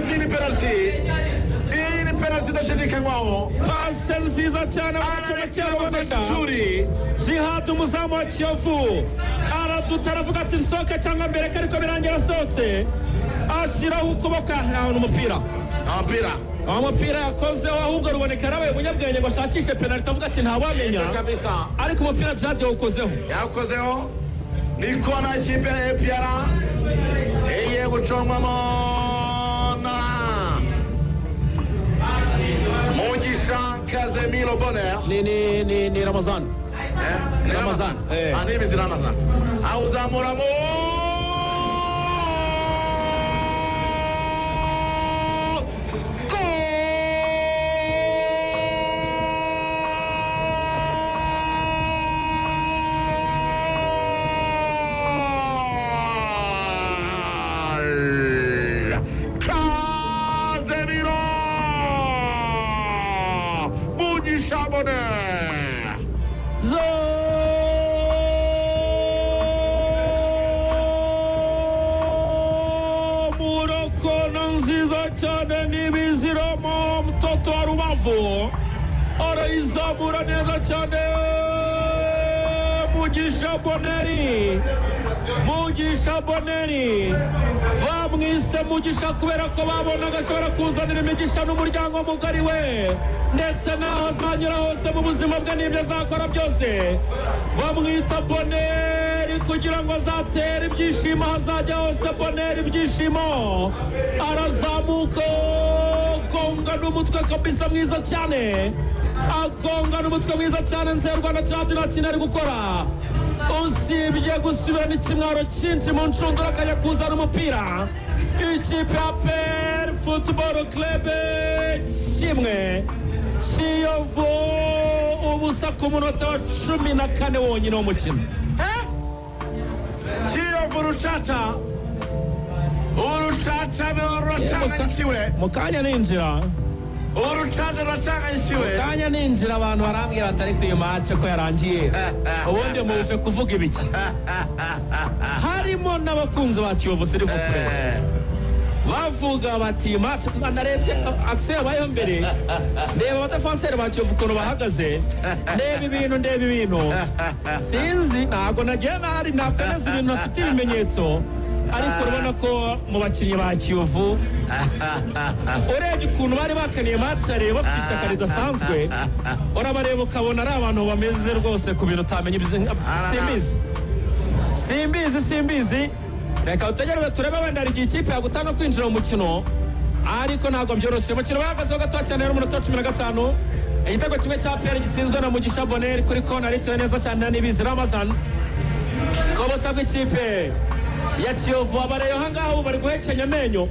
Penalty ni penalty. Iyi ni penalty idashidikanywaho. Pase nziza cyane Ararekera Juri. Jihad umuzamu wa Kiyovu araduta, aravuga ati nsohoke cyangwa mbereke, ariko birangira asohotse ashyiraho ukuboko ahantu umupira. Umupira. Umupira yakozeho ahubwo ruboneka yarabaye umunyabwenge ngo ashakishe penalty, avuga ati ntawamenya kabisa. Ariko umupira Jihad yawukozeho. Yakozeho. Ni kona ikipe ya APR igiye gucongwamo na Mugisha Casemiro Bonheur. Ni Ramazan. Ni Ramazan. Ah, ni Imizi Ramazan. Awuzamuramo Gol! Casemiro! Mugisha Bonheur! Murokona nziza cyane n'ibiziramo mtoto wa Rubavu arayizamura neza cyane. Mugisha Boneri, Mugisha Boneri bamwise Mugisha kubera ko babonaga ashobora kuzanira imigisha n'umuryango mugari we, ndetse n'aho azanyura hose mu buzima bwe n'ibyo azakora byose. Bamwita Boneri kugira ngo azatere ibyishimo aho azajya hose. Boneri ibyishimo, arazamuka agonga n'umutwe kabisa mwiza cyane, agonga n'umutwe mwiza cyane. Nzerwa Jihad nta kintu ari gukora usibye gusubirana ikimwaro cyinshi mu nshundura akajya kuzana umupira. Ikipe ya APR Football Club kimwe, Kiyovu ubusa ku munota wa 14 wonyine w'umukino. Kiyovu Rucaca, urucaca ruracanganyikiwe. Mu kanya ninjira, Urucaca ruracanganyikiwe. mu kanya ninjira abantu barambwira batari ku match ko yarangiye, ubundi muje kuvuga ibiki? Harimo n'abakunzi ba Kiyovu Silver bavuga bati match. Narebye action yabayeho mbere, ndeba abadefanseri ba Kiyovu ukuntu bahagaze, ndeba ibintu, ndeba ibintu, sinzi, ntabwo nagiye nahari nakomeza ibintu bafite ibimenyetso, ariko urabona ko mu bakinnyi ba Kiyovu urebye ukuntu bari bakaniye match reba bafite ishyaka ridasanzwe, urabareba ukabona ari abantu bameze rwose ku bintu utamenya. Simbizi, simbizi, simbizi. Reka utegereze turebe, wenda hari igihe ikipe yagutanga kwinjira mu mukino, ariko ntabwo byoroshye. Umukino bahagazeho gato cyane rero, umunota wa 15, igitego kimwe cya APR gitsinzwe na Mugisha Bonheur kuri kona ritewe neza cyane na Nibizi Ramazan. Ku busa bw'ikipe ya Kiyovu, abareyo ahangaha ubu bari guhekenya amenyo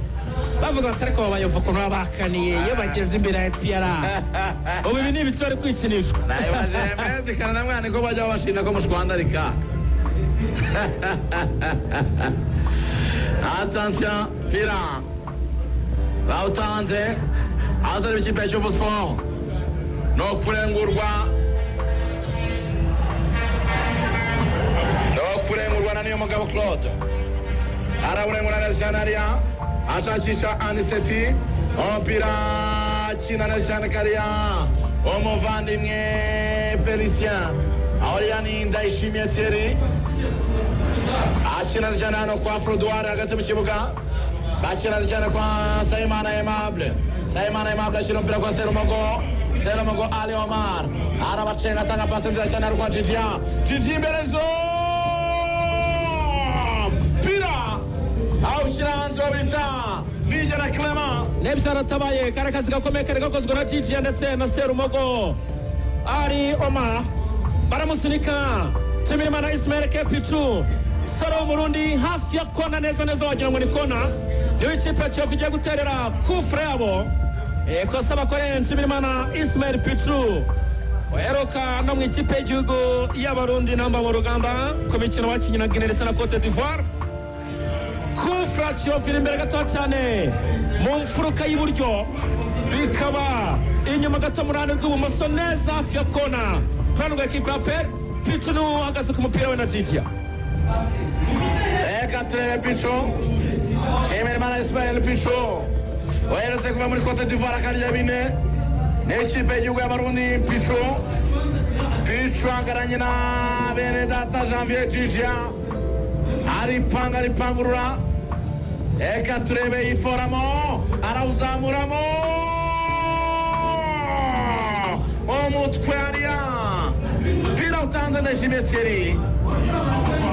bavuga bati ariko abayovu ukuntu baba bakaniye iyo bageze imbere ya APR, ubu ibi ni ibiki bari kwikinishwa? Nayibaje mendikana na mwana ko bajya babashinja ko mushwandarika. Attention, Pira bawutanze azana ikipe ya Kiyovu Sport no kurengurwa, no kurengurwa na Niyomugabo Claude. Arawurengura neza cyane hariya, ashakisha Aniseti, umupira akina neza cyane kariya umuvandimwe Felicien, aho hariya ni Ndayishimiye Thierry akina neza cyane hano kwa Frodouard hagati mu kibuga, bakina neza cyane kwa Nsabimana Aimable. Nsabimana Aimable ashyira umupira kwa Serumogo, Serumogo Ali Omar arabacenga, atanga pasi nziza cyane ari kwa Djidja, Djidja imbere zo pira awushyira hanze uwo bita Nigena Clement. Nebyo aratabaye, kari akazi gakomeye kari gakozwe na Djidja ndetse na Serumogo Ali Omar, baramusunika. Nshimirimana Ismael Kepichu, sore w'Umurundi, hafi ya kona neza neza, wagira ngo ni kona niyo ikipe ya Kiyovu igiye guterera kufure yabo. Ikosa bakoreye Nshimirimana Ismael Pichu uheruka no mu ikipe y'igihugu y'Abarundi namba mu rugamba ku mikino bakinnye na Guinea ndetse na Cote d'Ivoire. Kufra Kiyovu iri imbere gato cyane mu mfuruka y'iburyo, bikaba inyuma gato mu ruhande rw'ibumoso neza hafi ya kona ruhande rwa ekipe ya APR. Pichu niwe uhagaze ku mupira we na Djidja. Reka turebe Pichu, Nshimirimana Ismael Pichu Waherutse kuva muri Cote d'Ivoire akarya bine n'ikipe y'igihugu y'Abarundi. Pichu Pichu ahagararanye na bene data Janvier Gigia, aripanga aripangurura. Reka turebe, yiforamo, arawuzamuramo umutwe hariya, mpira utanze. Ndayishimiye Thierry.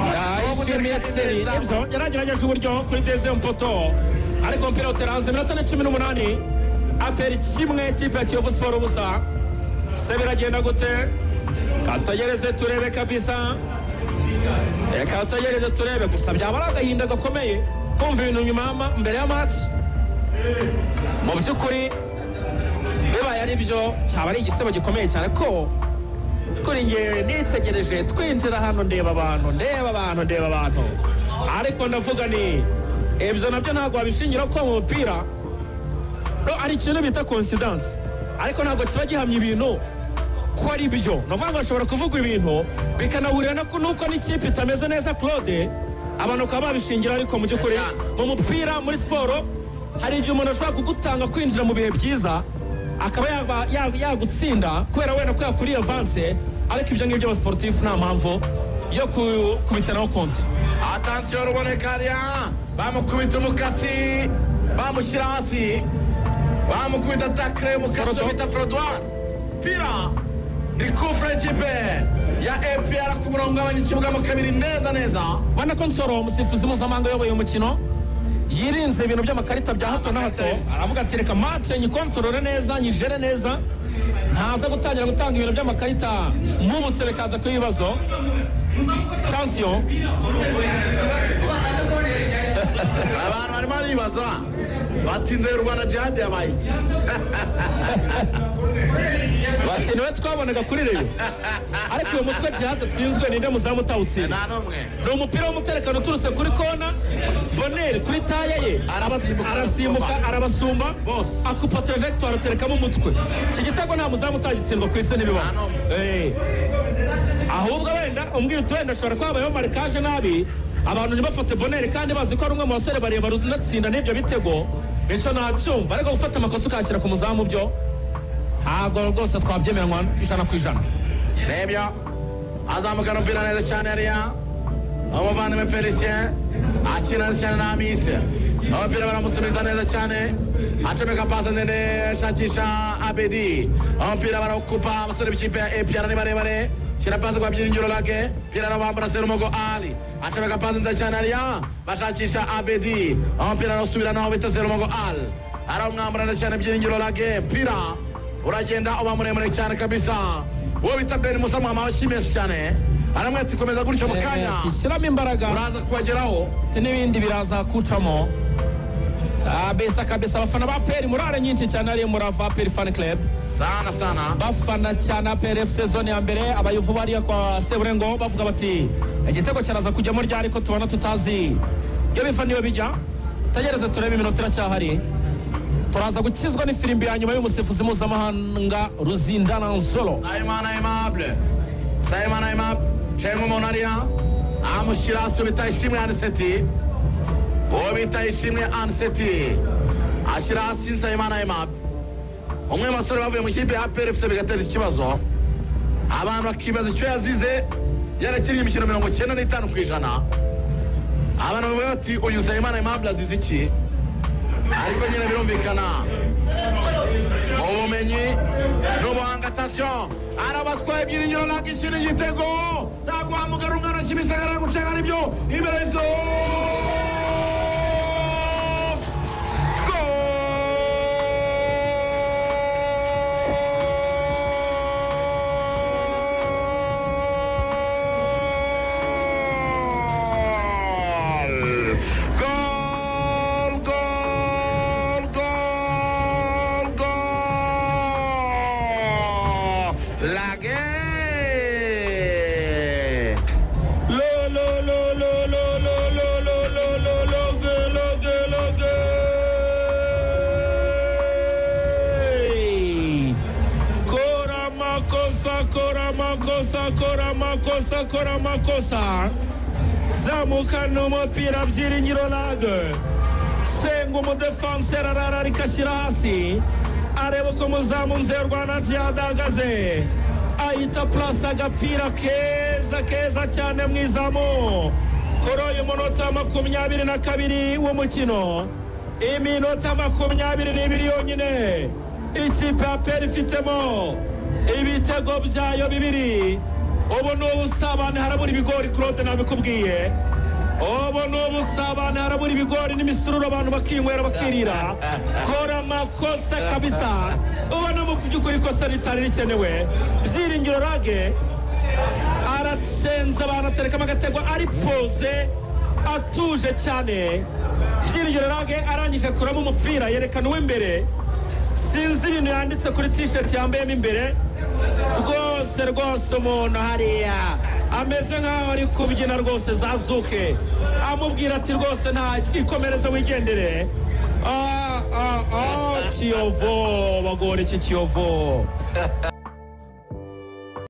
Ndayishimiye Thierry, nibyo, yaragerageje uburyo kuri deuxième poteau, ariko umupira utera hanze. Iminota ni 18, APR 1, kipe ya Kiyovu Sport 0. Se biragenda gute? Katugereze turebe kabisa, reka tugereze turebe. Gusa byaba ari agahinda gakomeye kumva ibintu nyuma mbere ya match. Mu by'ukuri bibaye ari byo, cyaba ari igisebo gikomeye cyane, ko kuri ngewe nitegereje twinjira hano, ndeba abantu, ndeba abantu, ndeba abantu, ariko ndavuga ni ibyo nabyo ntabwo wabishingira ko mu mupira ari ikintu bita coincidence, ariko ntabwo kiba gihamya ibintu ko ari byo. Ni ukuvuga ngo bashobora kuvuga ibintu bikanahurira n'uko n'ikipe itameze neza, Claude, abantu bakaba babishingira. Ariko mu by'ukuri mu mupira, muri siporo, hari igihe umuntu ashobora kugutanga kwinjira mu bihe byiza, akaba yagutsinda kubera wenda ko yakuriye avance, ariko ibyo ngibyo abasportifu nta mpamvu yo kubiteraho konti. Attention, ruboneka hariya, bamukubita umukasi, bamushyira hasi, bamukubita tackle y'umukasi bita Frodouard. Pira ni kufure kipe ya APR ku murongo w'abanyakibuga mu kabiri neza neza. Ubona ko Nsoro, umusifuzi mpuzamahanga uyoboye umukino, yirinze ibintu by'amakarita bya hato na hato. Aravuga ati: "Reka match nyikontorore neza, nyijere neza, ntaza gutangira gutanga ibintu by'amakarita mpubutse bikaza kuba ibibazo." Attention. Abantu barimo baribaza batinze u Rwanda, Jihad yabaye iki? Bati niwe twabonaga kuri Rayon, ariko uyu mutwe Jihad atsinzwe, ninde muzamu utawutsinda? Nta n'umwe. Ni umupira w'umutekano uturutse kuri kona. Boneri kuri taille ye Arasimbuka, arasimbuka, arabasumba, Bose. akupa trajectoire, aterekamo umutwe. Iki gitego nta muzamu utagitsindwa ku isi, ntibibaho. Nta n'umwe. Ahubwo wenda umbwira uti wenda ashobora kuba habayeho marquage nabi, abantu ntibafate Boneri kandi bazi ko ari umwe mu basore barebare unatsinda n'ibyo bitego, icyo ntacyumva. Ariko gufata amakosa ukayashyira ku muzamu byo ntabwo rwose twabyemeranywa 100%. Rebyo azamukana umupira neza cyane hariya, umuvandimwe Felicien akina neza cyane na Amisi, umupira baramusubiza neza cyane, acomeka pasi ndende ashakisha Abedi, umupira barawukupa. Abasore b'ikipe ya APR ni barebare. Shyira pasi kwa Byiringiro Lage, pira arabambura. Serumogo Ali acomeka pasi nziza cyane hariya, bashakisha Abedi, umupira arawusubira naho bita Serumogo Ali, arawumwambura neza cyane Byiringiro Lage, pira uragenda uba muremure cyane kabisa. Uwo bita Ben Musa mwama abashimisha cyane, aramwe ati: "Komeza gutyo, mu kanya Shyiramo imbaraga, uraza kubageraho." N'ibindi biraza kucamo kabisa kabisa. Abafana ba APR murare nyinshi cyane ariyo murava APR Fan Club. Sana sana. Bafana cyane APR FC zone ya mbere. Abayovu bariya kwa Seburengo bavuga bati: "Igitego kiraza kujyamo ryari ko tubona tutazi iyo biva niyo bijya?" Tegereze turebe, iminota iracyahari. Turaza gukizwa n'ifirimbi ya nyuma y'umusifuzi mpuzamahanga Ruzindana Nsolo. Nsabimana Aimable, Nsabimana Aimable cenga umuntu hariya, amushyira hasi. Bita Ishimwe Aniseti, uwo bita Ishimwe Aniseti ashyira hasi Nsabimana Aimable, umwe mu basore bavuye mu kipe ya APR FC bigateza ikibazo, abantu bakibaza icyo yazize yarakiriye imikino 95%. Abantu bavuga bati: "Uyu Nsabimana Aimable azize iki?" Ariko nyine birumvikana, ubumenyi n'ubuhanga. Attention, arabatwaye Byiringiro ntabwo ikindi igitego, ntabwo wahamagara umwana Kimisagara gucenga, nibyo, imbere y'izo. Gol! Gol! Gol! Gol! Lage! Lo lo lo lo lo lo lo lo lo lo lo ge lo ge lo ge. Kora makosa, kora makosa, kora makosa, kora makosa. Zamukana umupira Byiringiro Lage. Senga. Acenga umudefanseri, arararika, ashyira hasi, areba uko umuzamu Nzeyurwana Djihad ahagaze, ahita purasa agapira keza keza cyane mu izamu. Kuri uyu munota 22 w'umukino, iminota 22 yonyine, ikipe ya APR ifitemo ibitego byayo bibiri. Ubu ni ubusabane, harabura ibigori. Claude, nabikubwiye, ubu ni ubusabane, harabura ibigori n'imisururu, abantu bakinywera, bakirira. Kora amakosa kabisa, ubona mu by'ukuri ikosa ritari rikenewe. Byiringiro Lague aracenza abantu, aterekamo agatego, ari poze, atuje cyane. Byiringiro Lague arangije kuramo umupira, yerekana uw'imbere. Sinzi ibintu yanditse kuri T-shirt yambayemo imbere. Rwose rwose, umuntu hariya ameze nk'aho ari kubyina rwose za zouk, amubwira ati: "Rwose nta ikomereza, wigendere." Ah, ah, ah, Kiyovu bagora iki? Kiyovu.